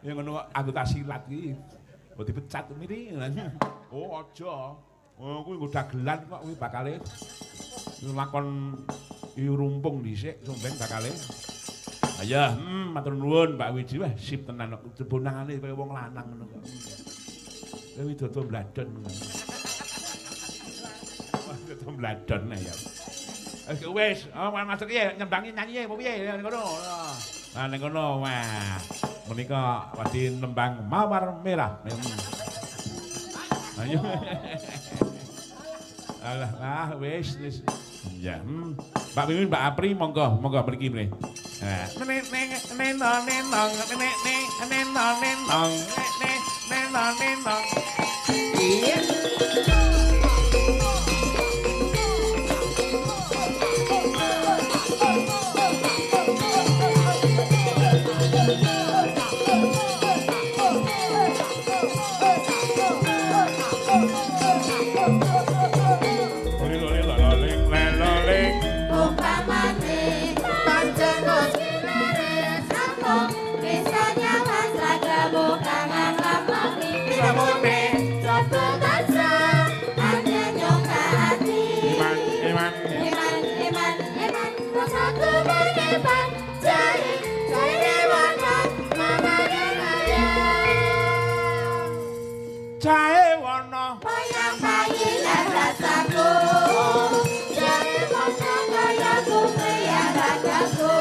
Ya ngono anggota silat iki. Oh dipecat miri. Oh aja. Oh kuwi nggo dagelan kok kuwi bakale lakon rumpung dhisik somben bakale. Ayo, matur nuwun Mbak Wiji. Wah, sip tenan kok jebonangane kaya wong lanang ngono kok. Kowe widodo bladon. Wah, widodo bladon ya. Wis, masuk piye nyembangi nyanyi apa piye ning kono. Nah ning kono wah. Menika wedi nembang Mawar Merah. Ayo. Alah, ah wis wis. Ya, Mbak Mimin, Mbak Apri monggo, monggo mriki mrih. Iya. Jae wana wayang bayi lan rasaku, jae wana kayaku priya ragaku,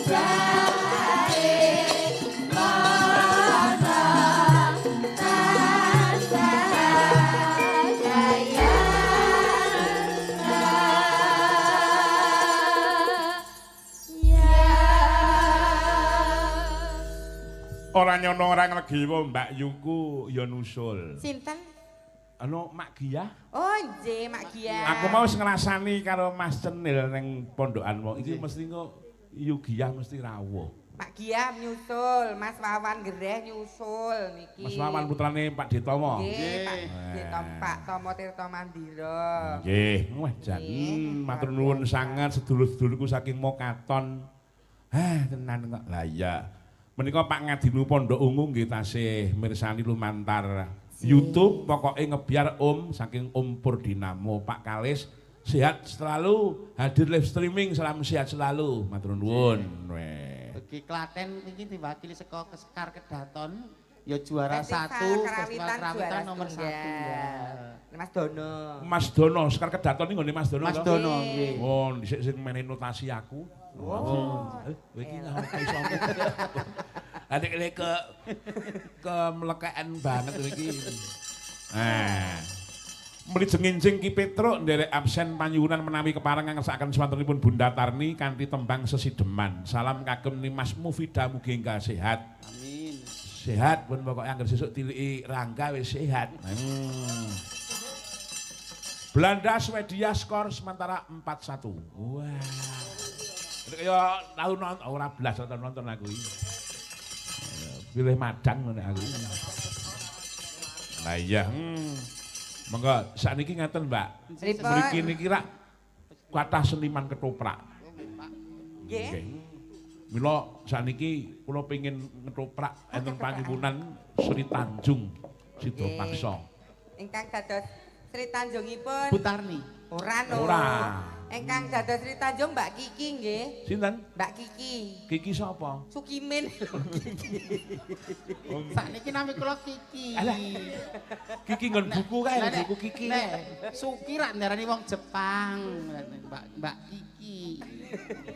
jae wana tansah jaya. Ora nyono ora nglegiwa Mbak Yuku ya nusul. Sinten? Anu Mak Giyah. Oh nggih Mak Giyah. Aku mau wis ngrasani karo Mas Cenil ning pondokan wong iki mesti engko Yu Giyah mesti rawuh. Mak Giyah nyusul, Mas Wawan Gereh nyusul niki. Mas Wawan putrane Pak Detomo. Nggih, Pak Detomo, Pak Tomo Tirta Mandira. Nggih, wah jan matur nuwun sanget sedulur-sedulurku saking Mokaton. Hah, tenan kok. Lah iya. Menika Pak Ngadinu Pondok Ungu nggih tasih mirsani lumantar YouTube, pokoke ngebiar Om saking Om Purdinamo. Pak Kalis sehat selalu, hadir live streaming, salam sehat selalu. Matur nuwun. Iki Klaten iki diwakili saka Sekar Kedaton ya juara 1 Festival Karawitan nomor 1 ya. Mas Dono. Mas Dono Sekar Kedaton iki nggone Mas Dono. Mas Dono nggih. Oh, dhisik sing menehi notasi aku. Oh, kowe iki ngapa iso. Nek nek ke mlekeken banget kowe iki. Nah. Mlijeng enjing Ki Petruk nderek absen panyuwunan menawi kepareng ngersakaken swantenipun Bunda Tarni kanthi tembang sesideman. Salam kagem Nimas Mufida mugi enggal sehat. Amin. Sehat pun pokoke angger sesuk tiliki Rangga wis sehat. Belanda Swedia skor sementara 4-1. Wah. Kaya tau nonton ora blas nonton aku iki. Pilih madang ngene aku. Lah iya. Monggo sakniki ngaten, Mbak. Mriki niki rak kathah seniman ketoprak. Nggih. Mila sakniki kula pengin ngetoprak enten panyuwunan Sri Tanjung Sidapaksa. Ingkang dados Sri Tanjungipun Bu Tarni. Ora no. Ora. Engkang dados Sri Tanjung Mbak Kiki nggih. Sinten? Mbak Kiki. Kiki sapa? Sukimin. Kiki. Sakniki nami kula Kiki. Alah. Kiki nggon buku kae, buku Kiki. Nek Suki rak ndarani wong Jepang, Mbak Kiki.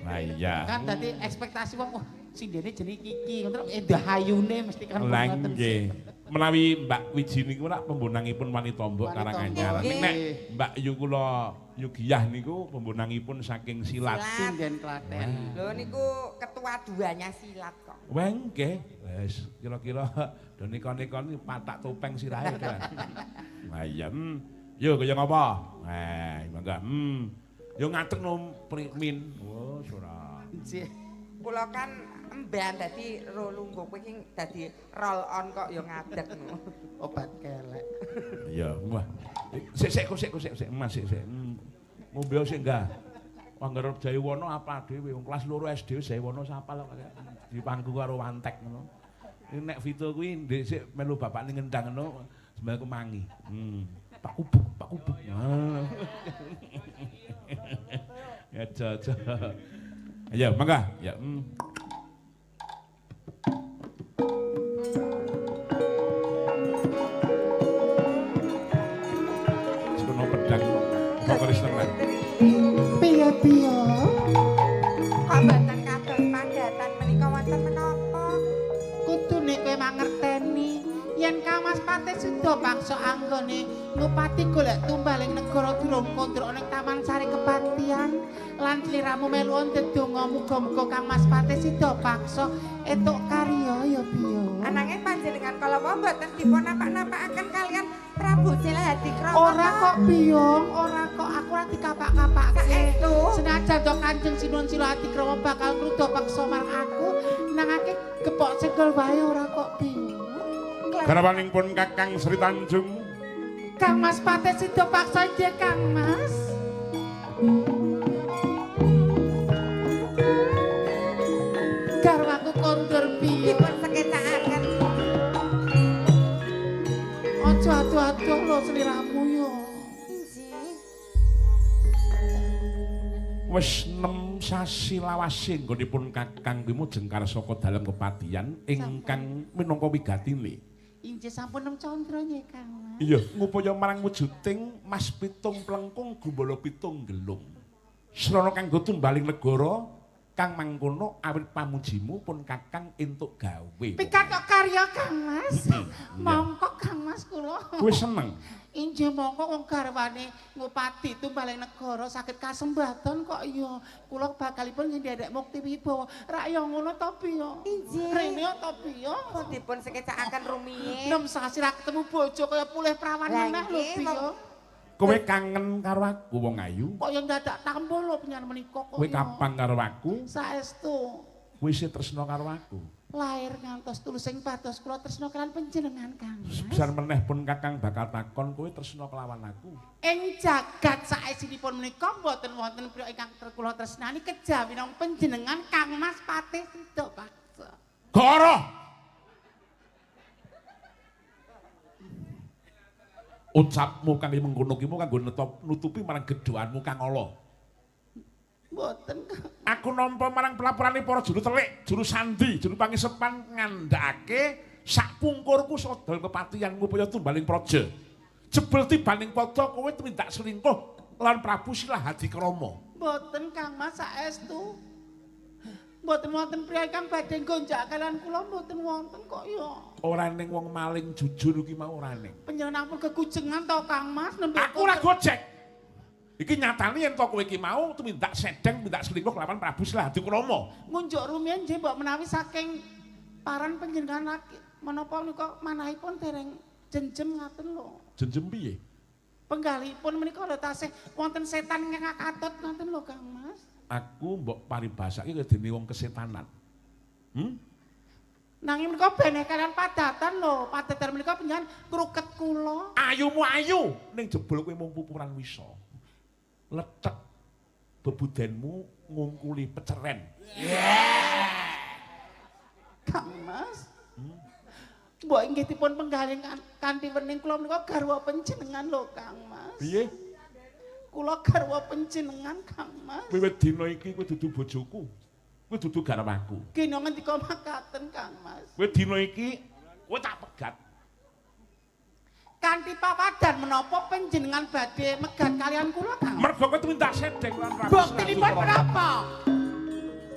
Lah iya. Kan dadi ekspektasi wong, wah sindene jenenge Kiki, ngono endah ayune mesti kan ngoten. Nggih. Menawi Mbak Wiji niku rak pembonangipun Wanita Mbok Karanganyar. Nek Mbak Yu kula Yugiyah niku pembonangipun saking silat. Sinden Klaten. Lho niku ketua duanya silat kok. Wah nggih. Wis kira-kira do nika-nika niku patak topeng sirahe. Lah iya. Yo kaya ngapa? Eh, mangga. Yo ngadeg no min. Oh, ora. Kula kan emban dadi ro lungguh kowe iki dadi roll on kok ya ngadeg no. Obat kelek. Iya, wah. Sik sik sik sik sik Mas sik sik. Ngombe sik enggak. Angger Jayawana apa dhewe wong kelas 2 SD Jayawana sapal kok dipangku karo wantek ngono. Nek Vito kuwi ndhisik melu bapakne ngendang ngono, sembah kemangi. Pak Kubuk, Pak Kubuk. Ya aja. Ayo, mangga. Ya. Sekono pedang vokalis tenan. Piye-piye? Kok mboten kados padatan menika wonten menapa? Kudune kowe mangerteni yen Kang Mas Patih Sida Paksa anggone ngupati golek tumbaling negara durung kondrok ning Taman Sari Kepatihan lan sliramu melu ndedonga muga-muga Kang Mas Patih Sida Paksa entuk karya ya piye. Ananging panjenengan kala wau mboten dipun napak-napakaken kalian Prabu Silahadikrama. Ora kok biyong, ora kok aku ora dikapak-kapake. Saestu? Senajan to Kanjeng Sinuwun Silahadikrama bakal ngruda paksa marang aku, nangake gepok senggol wae ora kok biyong. Garwaning pun Kakang Sri Tanjung. Kang Mas Patih Sida Paksa inggih Kang Mas. Garwaku kondur piye? Dipun sekecakaken. Aja ado-ado lho sliramu yo. Inggih. Wis 6 sasi lawase nggonipun Kakang kuwi mujengkar saka dalem kepatihan ingkang minangka wigatine. Inggih sampun 6 candra nggih Kang Mas. Iya, ngupaya marang wujuding Mas Pitung Plengkung Gumbala Pitung Gelung. Srana kanggo tumbaling negara kang mangkono awit pamujimu pun Kakang entuk gawe. Pikantuk karya Kang Mas. Mongko Kang Mas kula. Kowe seneng? Inggih mongko wong garwane ngupati tumbaling negara saged kasembaton kok ya. Kula bakalipun nggih ndherek mukti wibawa. Rak ya ngono to piye? Inggih. Rene to piye? Pun dipun sekecakaken rumiyin. 6 sasi ra ketemu bojo kaya pulih prawan meneh lho piye? Kowe kangen karo aku wong ayu? Kok ya ndadak tambo lho penyan menika kok. Kowe kapan karo aku? Saestu. Kowe isih tresna karo aku? Lair ngantos tulusing pados kula tresna kalian panjenengan Kang Mas. Pisan meneh pun Kakang bakal takon kowe tresna kelawan aku. Ing jagat saesinipun menika mboten wonten priya ingkang kula tresnani kejawi namung panjenengan Kang Mas Patih Sida Paksa. Goro. Ucapmu kang mengkono ki kanggo nutupi marang gedhoanmu kang ala. Mboten. Aku nampa marang pelaporane para juru telik, juru sandi, juru pangisepan ngandhakake sak pungkurku sodol kepatihan ngupaya tumbaling praja. Jebul tibaning padha kowe tumindak selingkuh lan Prabu Silahadikrama. Mboten Kang Mas saestu. Mboten wonten priya ingkang badhe nggonjak kalian kula mboten wonten kok ya. Ora ning wong maling jujur iki mau ora ning. Panjenengan ampun kegujengan to Kang Mas nembe. Aku ora gojek. Iki nyatane yen to kowe iki mau tumindak sedeng, tumindak selingkuh kelawan Prabu Silahadikrama. Ngunjuk rumiyin nggih mbok menawi saking paran panjenengan laki menapa nika manahipun dereng jenjem ngaten lho. Jenjem piye? Penggalipun menika lho tasih wonten setan ingkang katut ngaten lho Kang Mas. Aku mbok paribasake kaya dene wong kesetanan. Nanging menika beneh kalian padatan lho, padatan menika panjenengan kruket kula. Ayumu ayu ning jebul kowe mung pupuran wisa. Lethek bebudenmu ngungkuli peceren. Kang Mas. Mbok inggih dipun penggalih kanthi wening kula menika garwa panjenengan lho Kang Mas. Piye? Kula garwa panjenengan Kang Mas. Wiwit dina iki kowe dudu bojoku. Kowe dudu garwaku. Kena ngendika makaten Kang Mas. Kowe dina iki kowe tak pegat. Kanthi pawadan menapa panjenengan badhe megat kalian kula Kang? Mergo kowe tumindak sedeng lan Prabu. Buktinipun menapa?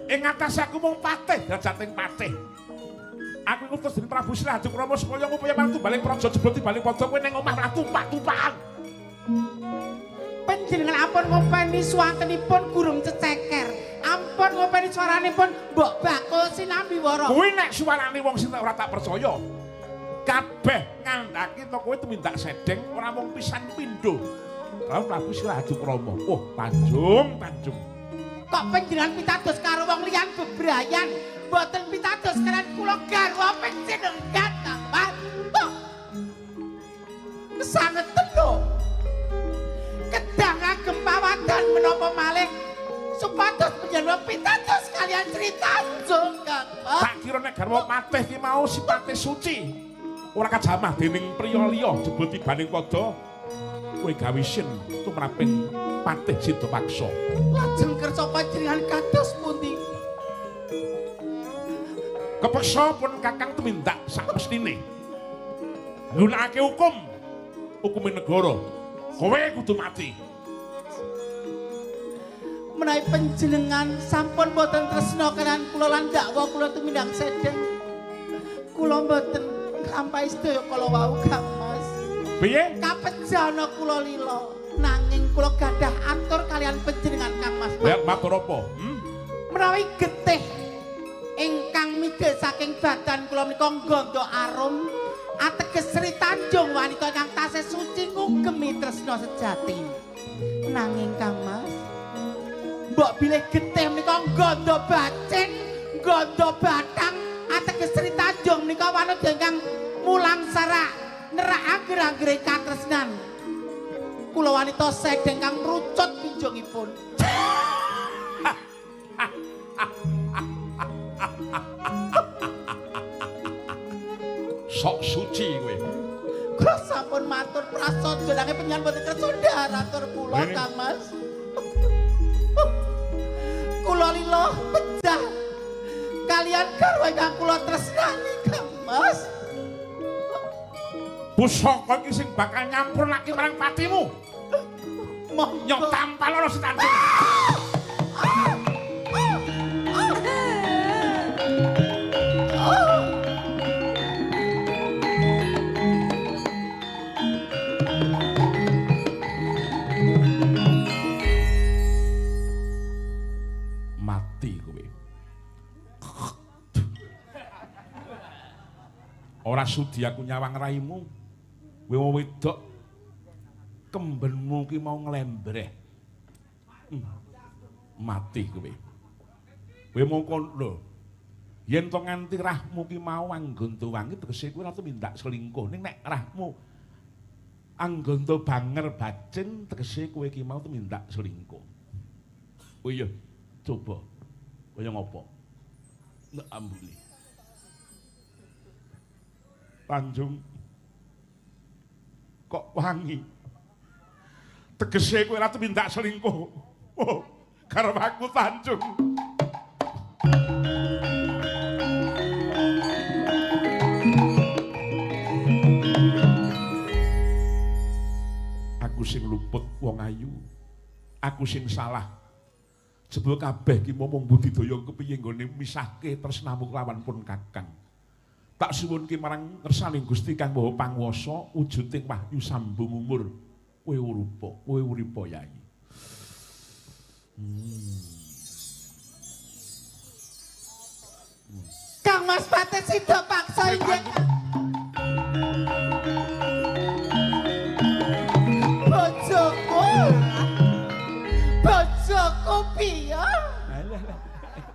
Ing atase aku mung patih, derajating patih. Aku ngutus dening Prabu Silahadikrama supaya ngupaya marang tumbaling praja jebul timbaling padha kowe ning omah malah tumpak-tumpakan. Panjenengan ampun ngopeni suwantenipun gurung ceceker. Ampun ngopeni suaranipun mbok bakul sinambi wara. Kuwi nek suarane wong sing ora tak percaya. Kabeh ngandhake to kowe tumindak sedeng ora mung pisan pindho. Lalu Prabu Silahadikrama. Oh, Tanjung, Tanjung. Kok panjenengan pitados karo wong liyan bebrayan? Mboten pitados kalian kula garwa panjenengan Kang Mas. Kesangeten lho. Kedang agem pawadan menapa malih supados panjenengan pitados kalian Sri Tanjung, Kang Mas. Tak kira nek garwa patih ki mau sipate suci. Ora kajamah dening priya liya jebul tibaning padha kowe gawe isin tumraping Patih Sidapaksa. Lajeng kersa panjenengan kados pundi? Kepeksa pun Kakang tumindak sakmestine. Nggunakake hukum, hukume negara. Kowe kudu mati. Menawi panjenengan sampun boten tresna kaliyan kula lan dakwa kula tumindak sedeng. Kula mboten nglampahi sedaya kala wau, Kang Mas. Piye? Kapejana kula lila, nanging kula gadah atur kaliyan panjenengan Kang Mas. Lha matur apa? Menawi getih ingkang midhil saking badan kula menika nggandha arum ateges Sri Tanjung wanita ingkang tasih suci ngugemi tresna sejati. Nanging Kang Mas, mbok bilih getih menika nggandha bacin, nggandha batang ateges Sri Tanjung menika wanita ingkang mulang sarak nerak angger-anggere katresnan. Kula wanita sedeng kang ngrucut pinjungipun. Sok suci kowe. Kula sampun matur prasaja nanging panjenengan boten kersa ndhar atur kula, Kang Mas. Kula lila pejah kalian garwa ingkang kula tresnani, Kang Mas. Pusaka iki sing bakal nyampurnake marang patimu. Monggo Nyok tampal ora Sri Tanjung. Mati kowe. Ora sudi aku nyawang raimu. Kowe wong wedok kembenmu ki mau nglembreh. Mati kowe. Kowe mau kon lho. Yen to nganti rahmu ki mau anggonta wangi tegese kowe ora tumindak selingkuh. Ning nek rahmu anggonta banger bacin tegese kowe ki mau tumindak selingkuh. Oh iya, coba kaya ngopo? Nek ambune. Tanjung kok wangi. Tegese kowe ora tumindak selingkuh. Oh, karo aku Tanjung. Aku sing luput wong ayu. Aku sing salah. Jebul kabeh ki mung budidaya kepiye nggone misahke tresnamu kelawan pun Kakang. Tak suwunke marang ngersaning Gusti Kang Maha Panguwasa wujuding wahyu sambung umur. Kowe uripa, kowe uripa Yai. Kang Mas Patih Sidapaksa inggih. Bojoku. Bojoku piye?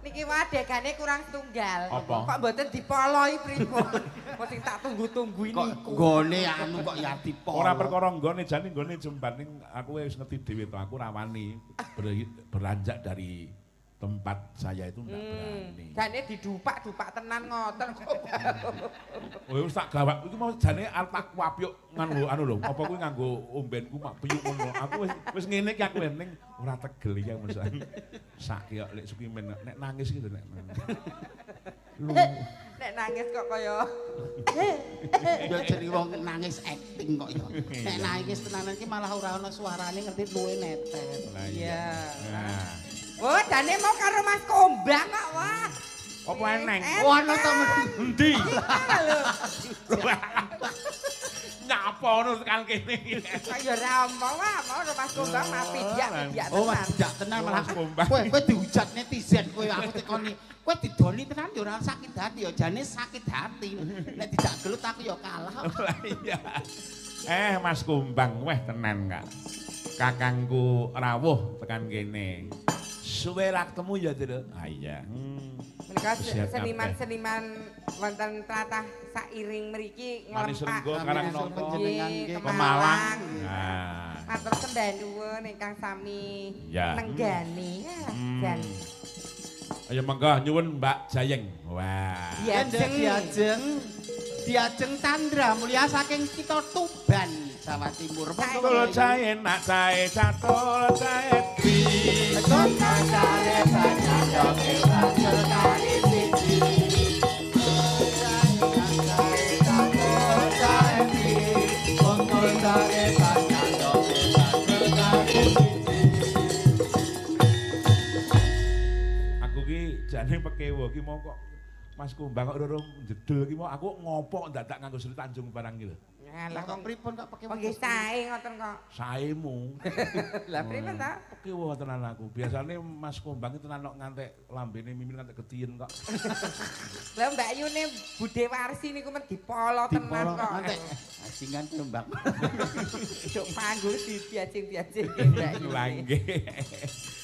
Niki wae adegane kurang setunggal. Apa? Kok mboten dipoloi pripun? Kok sing tak tunggu-tunggu Kok niku. nggone anu kok ya dipolo. Ora perkara nggone jane nggone jembar ning aku wis ngerti dhewe to aku rawani beranjak dari tempat saya itu ndak berani. Jane didupak-dupak tenan ngoten kok. Oh wis tak gawak iki mau jane arep tak kuapyuk nganggo anu lho, apa kuwi nganggo ombenku mak piyuk ngono. Aku wis ngene iki aku ning ora tegel iki aku mesti. Sak yo lek Sukimen nek nangis iki lho nek. Lu Nek nangis kok kaya Ya jenenge wong nangis acting kok ya. Nek nangis tenanan iki malah ora ana suarane ngerti luwe netes. Lah Iya. Nah. Oh, jane mau karo Mas Kombang kok wah. Apa eneng? Oh ana to men. Endi? Nyapa ngono tekan kene iki. Kok ya ora omong wah, mau karo Mas Kombang mati diak-diak Oh mas tenan. tidak tenan malah Mas Kombang. Kowe kowe dihujat netizen kowe aku tekoni. Kowe didoli tenan ya ora sakit hati ya jane sakit hati. Nek tidak gelut aku ya kalah. Lah iya. Mas Kumbang weh tenan Kak. Kakangku rawuh tekan kene. Suwe ra ketemu ya, Tru. Ah iya. Menika Sehat kabeh. seniman-seniman wonten tlatah sairing mriki Manis nglempak. Renggo Karangnata. Panjenengan nggih. Pemalang. Nah. Matur sembah nuwun ingkang sami Ya. nenggani. Hmm. Jan Ayo monggo nyuwun Mbak Jayeng. Wah. Diajeng. Diajeng. Diajeng Chandra Mulya saking kita Tuban, Jawa Timur. Catul jae nak jae catul jae dwi. Kancane banyak yoke bajul kali siji. Aku ki jane pekewo ki mau kok Mas Kumbang kok roro jedul ki mau aku ngopo dadak nganggo Sri Tanjung barang ki lho. Lah kok pripun kok pekewo? Nggih sae ngoten kok. Saemu. Lah pripun ta? Pekewo tenan aku. Biasane Mas Kumbang ki tenan kok ngantek lambene mimin ngantek getihen kok. Lah Mbak Yune Bude Warsi niku men dipolo tenan kok. Ngantek asingan Kumbang. Duk panggung diajeng-diajeng Mbak Yune. Lah nggih.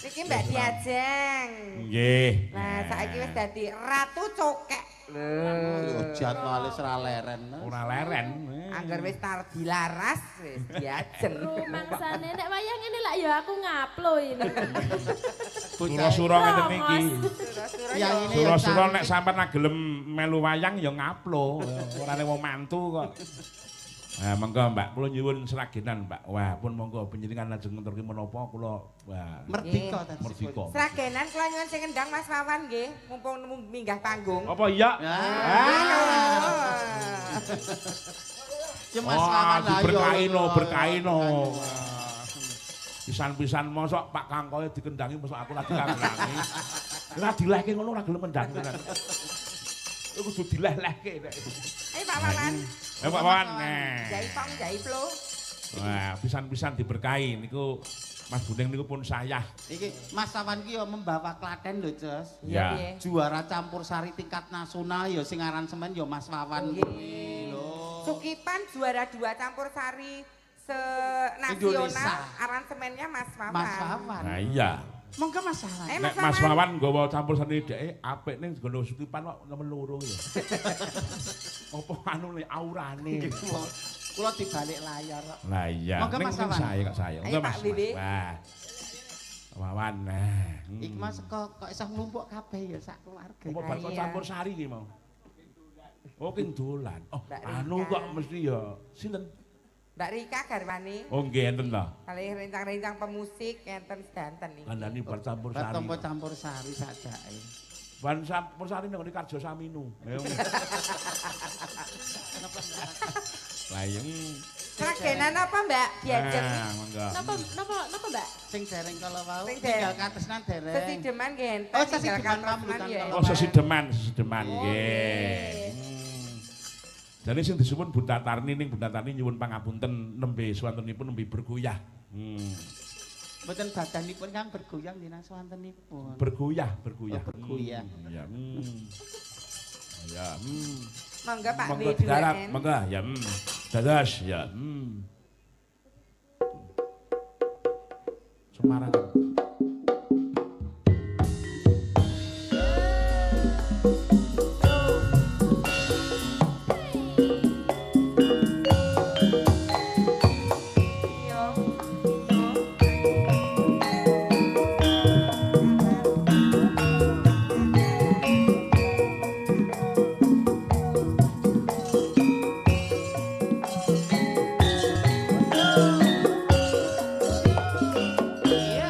Niki Mbak Diajeng. Nggih. Nah, saiki wis dadi Ratu Cokek. Lho, jadwale ora leren. Ora leren. Angger wis tar dilaras wis diajeng. Rumangsane nek wayang ngene lak ya aku ngaplo ini. Sura-sura ngeten iki. Sura-sura nek sampean nak gelem melu wayang ya ngaplo. Ora nek wong mantu kok. Nah, monggo Mbak, kula nyuwun sragenan Mbak. Wah, pun monggo panjenengan lajeng ngenturke menapa kula wah. Merdika tadi. Merdika. Sragenan kula nyuwun sing kendang Mas Wawan nggih, mumpung minggah panggung. Apa iya? Ya Mas Wawan lah yo. Berkaino, berkaino. Pisan-pisan mosok Pak Kangkoe dikendangi mosok aku lagi kanglangi. Lah dilehke ngono ora gelem kendang tenan. Iku kudu dileh-lehke nek. Ayo Pak Wawan. Ayo Pak Wawan. Jaipong, jaiplo. Wah, pisan-pisan diberkahi niku Mas Bundeng niku pun sayah. Iki Mas Wawan ki yo membawa Klaten lho, Jos. Iya. Juara campur sari tingkat nasional ya sing aransemen ya Mas Wawan kuwi lho. Sukipan juara 2 campur sari se-nasional aransemennya Mas Wawan. Mas Wawan. Nah iya. Monggo Mas Wawan. Nek Mas Wawan nggawa campur sari dheke apik ning nggono Sukipan kok nomor 2 ya. Apa anune aurane. Kula dibalik layar kok. Lah iya. Monggo Mas Wawan. Saya kok saya. Monggo Mas. Wah. Wawan nah. Iki Mas kok iso nglumpuk kabeh ya sak keluarga. Apa bar campur sari iki mau? Oh king dolan. Oh anu kok mesti ya sinten? Mbak Rika garwane. Oh nggih enten ta. Kalih rencang-rencang pemusik enten sedanten niki. Kandhani bar campur sari. Bar campur sari sajake. Bar campur sari nang ngene Karjo Saminu. Lah iya. Sragenan apa Mbak? Diajeng. Napa napa napa Mbak? Sing dereng kala wau. Tinggal katesnan dereng. Sesideman nggih enten. Oh sesideman pamrutan. Oh sesideman, sesideman nggih. Jane sing disuwun Bunda Tarni ning Bunda Tarni nyuwun pangapunten nembe swantenipun nembe bergoyah. Mboten badanipun kang bergoyah nggih swantenipun. Bergoyah, bergoyah. Oh, bergoyah. Ya. Ya. Monggo Pak Monggo digarap, monggo ya. Dados ya. Semarang. Yeah.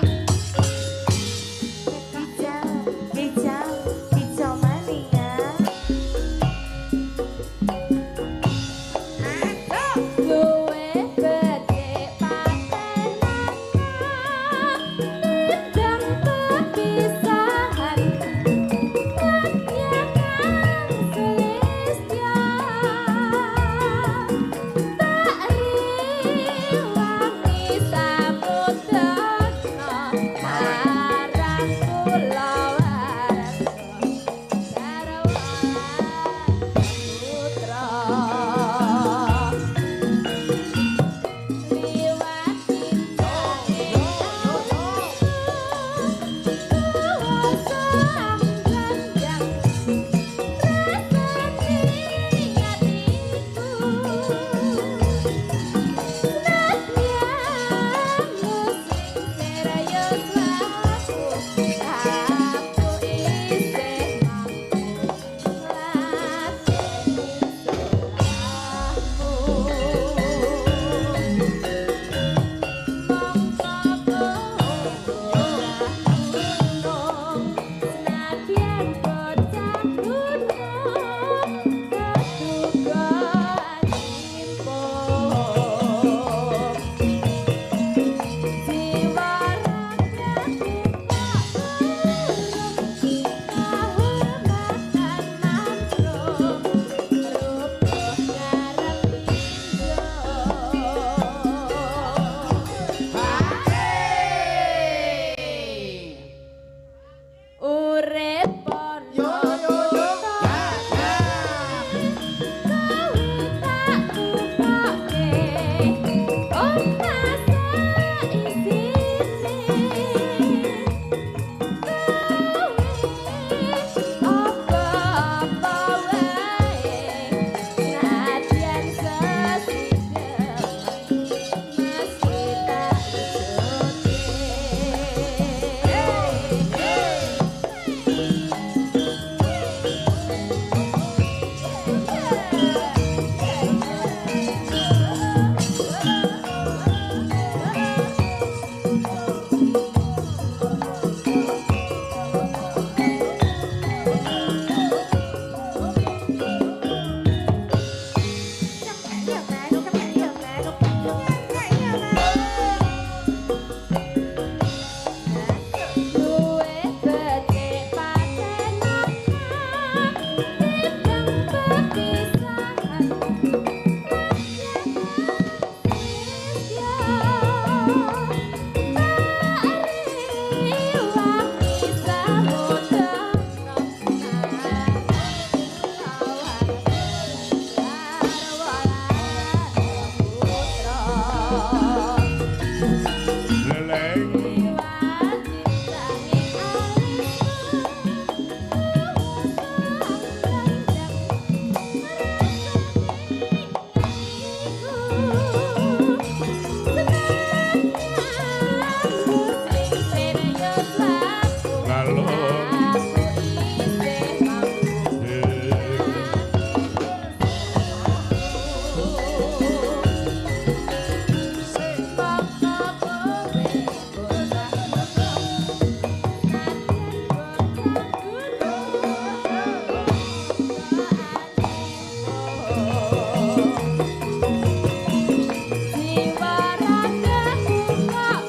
Jiwa ragaku kok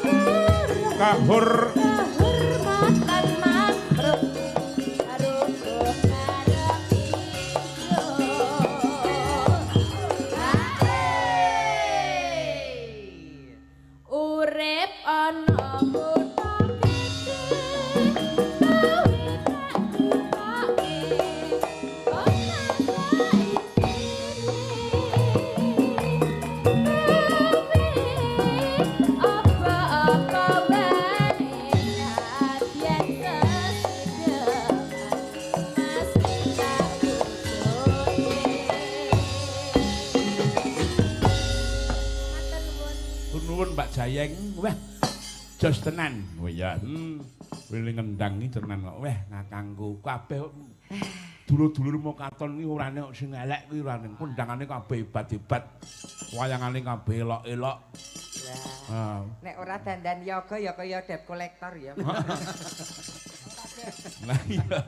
Kahur kehormatan makruh rubuh karo Urip ana kutha gedhe luwih tak jupoke ora apa-apa wae nadyan sesedeman mas tak wujudke. Matur nuwun. Nuwun Mbak Jayeng. Wah, jos tenan. Oh iya, Wili ngendang iki tenan kok. Wah, ngakangku kabeh dulur-dulur Mokaton iki ora nek sing elek kuwi ora ning kondangane kabeh hebat-hebat. Wayangane kabeh elok-elok. Lah, Ah. nek ora dandan yoga ya kaya debt collector ya. Lah iya.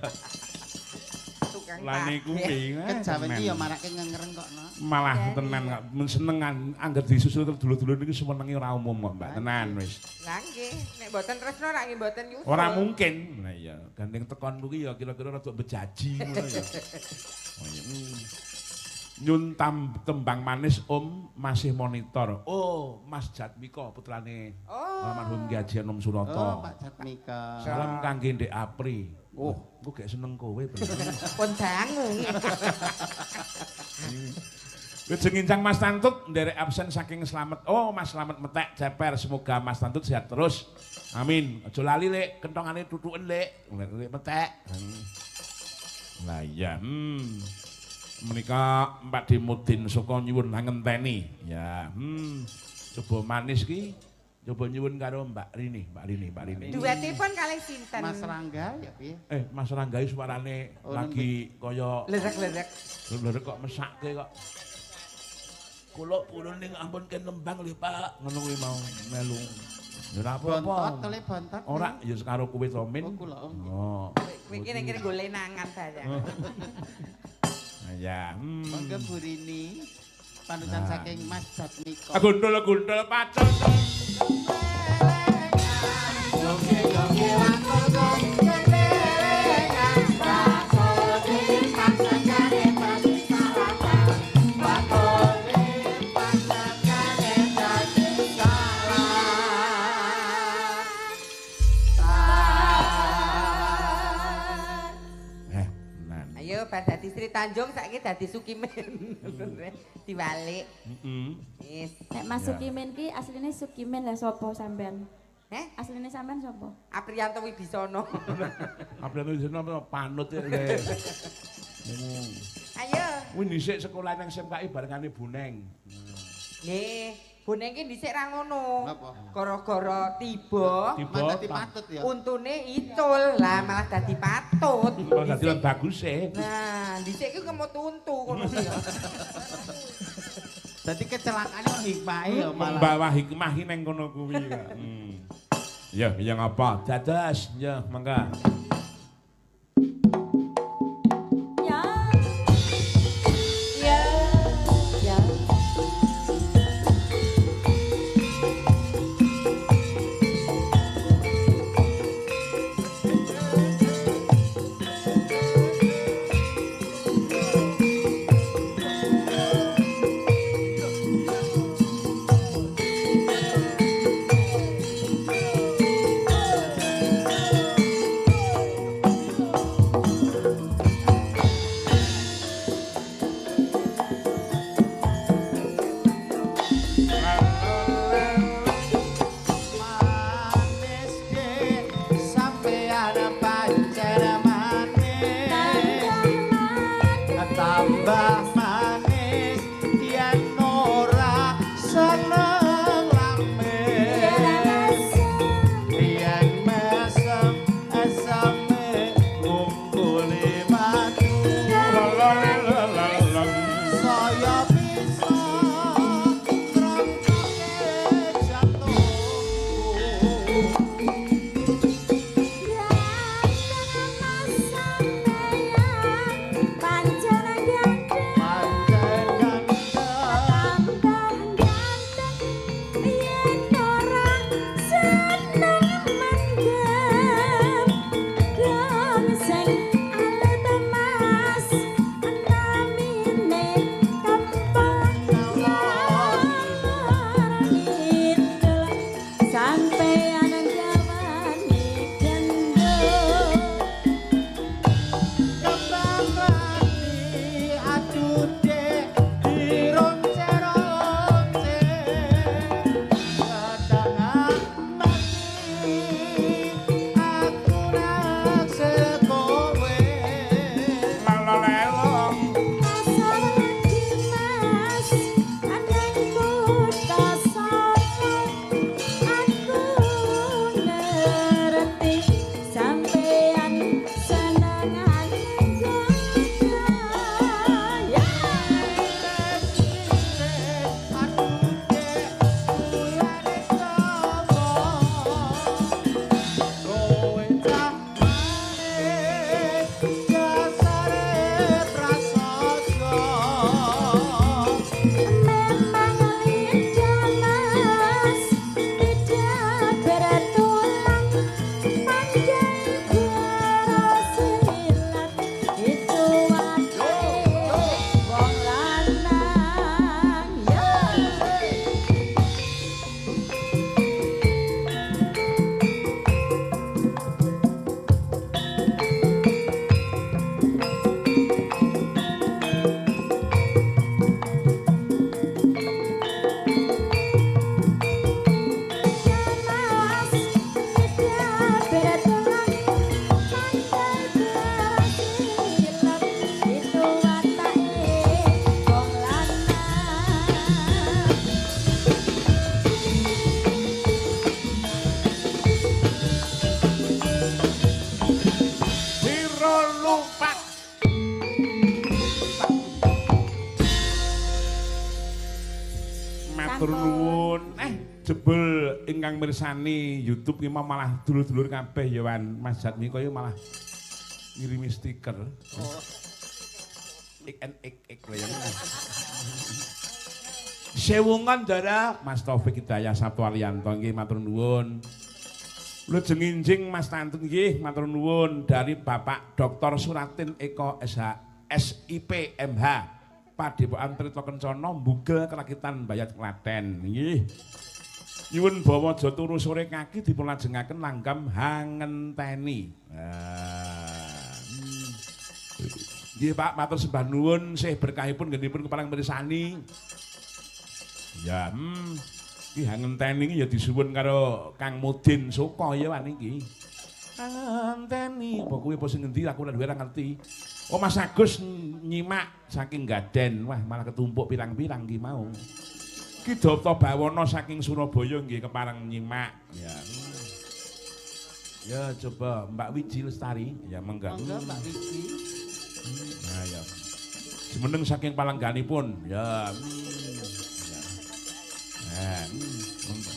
Tukang Lah niku tagih. piye? Kejawen iki ya marake ngengereng kok no. Malah tenan kok seneng angger disusul terus dulur-dulur niku senenge ora umum kok Mbak. Tenan wis. Lah nggih, nek mboten tresno rak nggih mboten nyusul. Ora mungkin. Lah iya, gandeng tekon kuwi ya kira-kira rada bejaji ngono ya. Oh iya. Nyun tembang manis Om masih monitor. Oh, Mas Jatmiko putrane Oh. almarhum Ki Haji Anom Suroto. Oh, Pak Jatmika. Salam kangge Ndek Apri. Oh. Engko gek seneng kowe bener. Pun dangu. Wilujeng ngincang Mas Tantut nderek absen saking Slamet. Oh, Mas Slamet metek ceper. Semoga Mas Tantut sehat terus. Amin. Aja lali lek kentongane tutuken lek. Lek metek. Lah iya. Menika Pak Dimudin Suko nyuwun ngenteni. Ya, Coba manis ki. Coba nyuwun karo Mbak Rini, Mbak Rini, Mbak Rini. Duetipun kalih sinten? Mas Rangga ya piye? Mas Rangga iki suarane Oh, lagi kaya Lerek-lerek. lerek kok mesake kok. Kula purun ning ampun ken nembang lho Pak, ngono kuwi mau melu. Ya ora apa-apa. Bontot tole bontot. Ora, ya karo kowe to Min. Oh, kula, oh. Oh. Kowe iki nek kene nggo lenangan barang. Ya. Monggo Bu Rini panutan Nah. saking Mas Jatmiko. Gundul-gundul pacul. Nan. Ayo bar dadi Sri Tanjung saiki dadi Sukimin. Diwalik. Heeh. Wis. Nek Mas Ya. Sukimin ki asline Sukimin lah sapa sampean? Heh, Asline sampean sapa? Aprianto Wibisono. Aprianto Wibisono apa panut ya. Ayo. Kuwi dhisik sekolah nang SMKI barengane Buneng. Nggih, Boneng ki dhisik ra ngono. Napa? Gara-gara tiba, Tiba Malah dadi patut ya. untune icul. Lah malah dadi patut. Malah dadi bagus e. Nah, dhisik ki kemut untu kono ki ya. Dadi kecelakaane ono hikmahe ya malah. Membawa hikmah ki nang kono kuwi. Ya, ya ngapa? Dados, ya mangga. Ya. Ya. Ya. Manis dek sampeyan pancen manis. Tambah manis yen ora seneng lamis. Yen mesem eseme ngumpuli madu. Saya bisa ngrungokake jantungku. Pancen gandeng. Matur nuwun. Jebul ingkang mirsani YouTube ki malah dulur-dulur kabeh ya Wan. Mas Jatmiko ya malah ngirimi stiker. Oh. Ik lho ya. Sewungan Dara Mas Taufik Hidayah Sabtu Ariyanto nggih matur nuwun. Lujeng injing Mas Tantun nggih matur nuwun dari Bapak Dr. Suratin Eko SH SIP MH Padepokan Trita Kencana Mbugel Krakitan Bayat Klaten nggih. Nyuwun bawa aja turu sore kaki dipun lajengaken langgam hangenteni. Nggih Pak, matur sembah nuwun sih berkahipun nggenipun kepareng mirsani. Ya, iki hangenteni iki ya disuwun karo Kang Mudin Suko ya wan iki. Hangenteni apa kuwi apa sing ngendi aku ora ngerti. Oh Mas Agus nyimak saking Gaden. Wah, malah ketumpuk pirang-pirang ki mau. Ki Dapta Bawana saking Surabaya nggih kepareng nyimak. Ya. Ya coba Mbak Wiji Lestari, ya monggo. Monggo Mbak Wiji. Nah ya. Jumeneng saking palangganipun. Ya. Nah, monggo.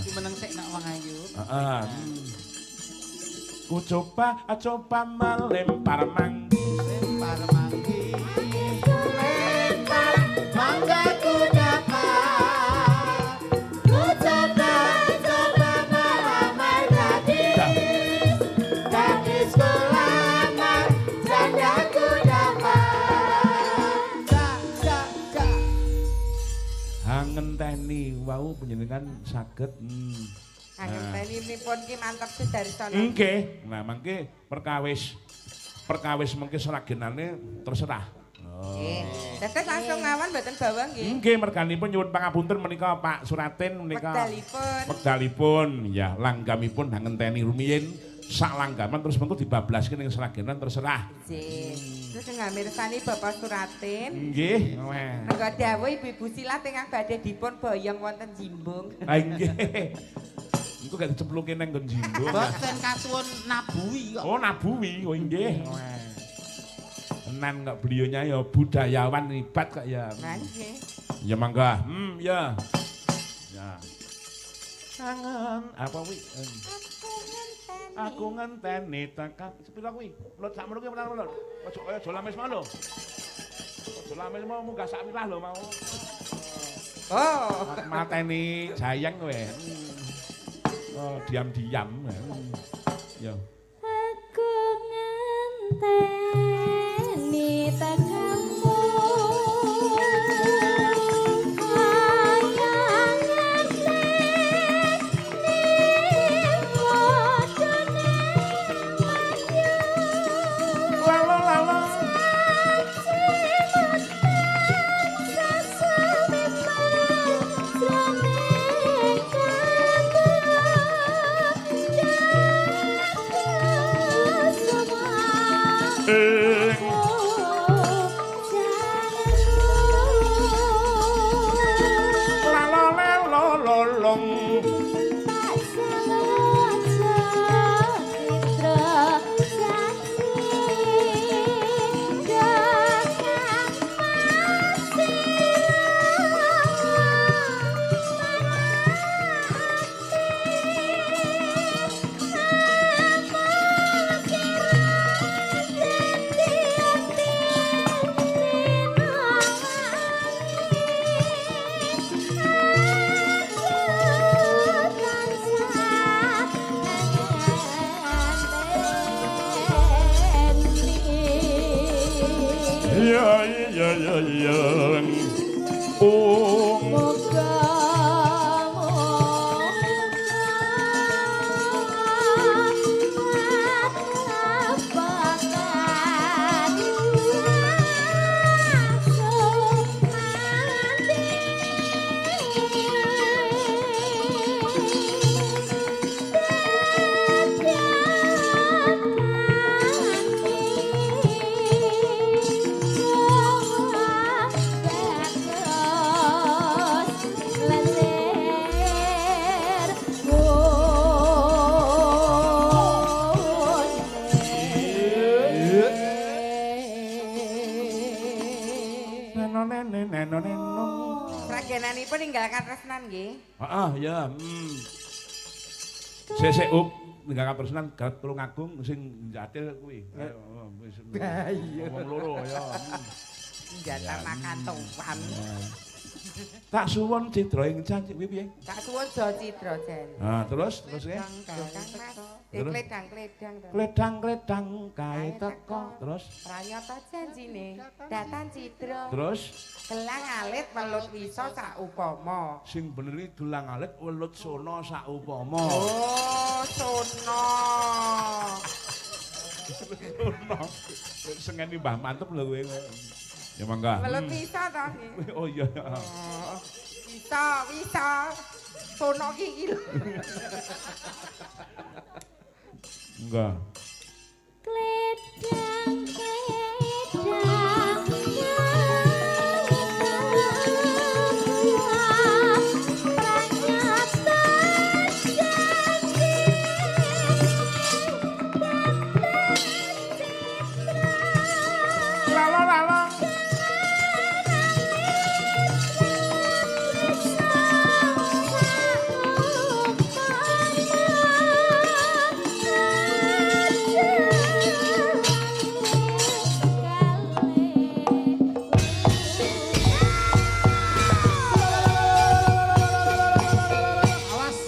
Jumeneng sik nak wong ayu. Heeh. Ku coba coba melempar manggi, lempar manggi. Lempar mangga ku dapat. Ku coba coba melamar gadis. Gadis ku lamar, janda ku dapat. Ja ja ja. Hangenteni wau panjenengan saged. Hangenteni pun ki mantep Sudarsono. Nggih. Nah, mangke perkawis mengke sragenane terserah. Nggih. Dados langsung mawon mboten bawa nggih. Nggih, merganipun nyuwun pangapunten menika Pak Suratin menika. Wekdalipun. Wekdalipun ya langgamipun hangenteni rumiyin sak langgaman terus mengko dibablaske ning Sragenan terserah. Nggih. Terus ngamirsani Bapak Suratin. Nggih. Monggo dawuh Ibu Silat ingkang badhe dipun boyong wonten Jimbung. Ha nggih. Engko gak dicepluke nang nggon Jimbung. Mboten kasuwun nabuwi kok. Oh, nabuwi. Oh nggih. Tenan kok beliaunya ya budayawan hebat kok ya. Nggih. Ya mangga. Ya. Ya. Kangen apa kuwi? Aku ngenteni tekan sepira kuwi? Mlut sakmono kuwi menang lho. Aja kaya aja lamis mau lho. Aja lamis mau munggah sak wilah lho mau. Oh, mateni jayeng kowe. Oh, diam-diam. Ya. Aku ngenteni tekamu. Renung. Sragenanipun ninggal katresnan nggih. Heeh, ya. Sik sik up ninggal katresnan garap Tulungagung sing njatil kuwi. Ayo wis. Wong loro ya. Njata makan tuan. Tak suwun cidra ing janji kuwi piye? Tak suwun jo cidra jan. Ha, terus terus ya. Kang Mas. Kledang-kledang. Kledang-kledang kae teko. Terus pranyata janjine datan cidra. Terus gelang alit welut wisa saupama. Sing bener iki gelang alit welut sona saupama. Oh, sona. Sona. Sengeni Mbah Mantep lho kowe. Ya mangga. Welut wisa to nggih. Oh iya. Wisa, wisa. Sono ki iki lho. Enggak. Kledang kledang. Pranyata janji La la la la. Awas.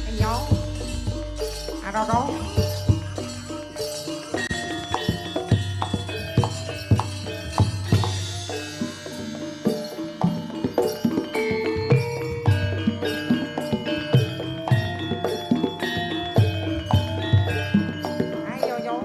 Ayo. Arono. Ayo yo.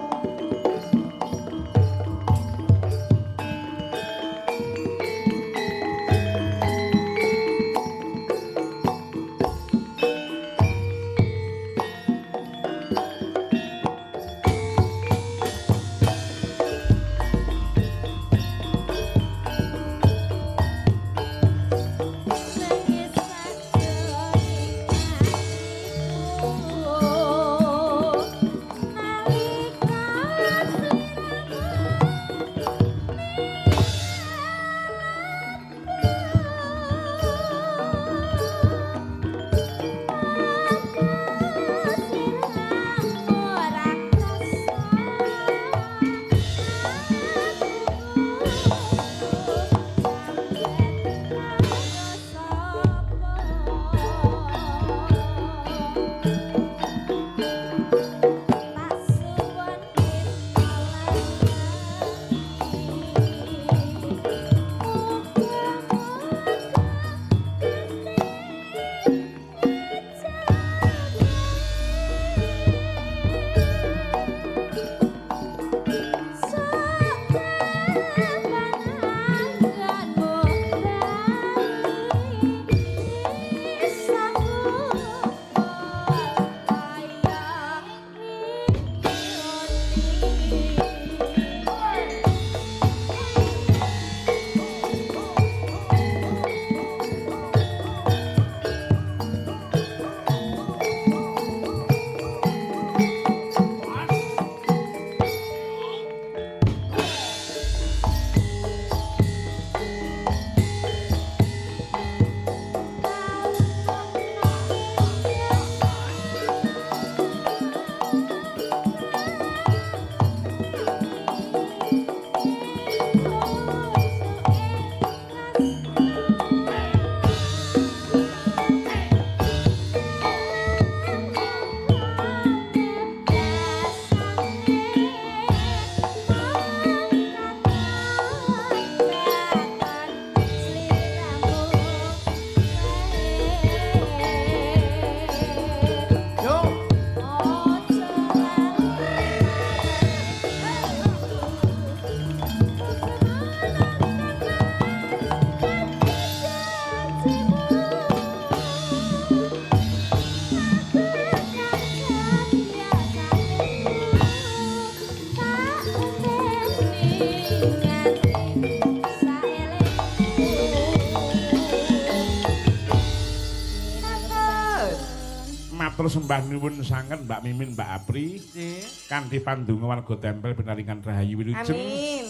Matur sembah nuwun sanget Mbak Mimin, Mbak Apri. Nggih. Kanthi pandonga warga Tempel pinaringan rahayu wilujeng. Amin.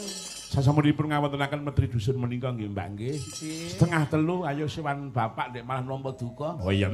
Sasampunipun ngawontenaken menteri dusun menika nggih Mbak nggih. Nggih. 2:30 ayo sowan bapak ndek malah nampa duka. Oh iya.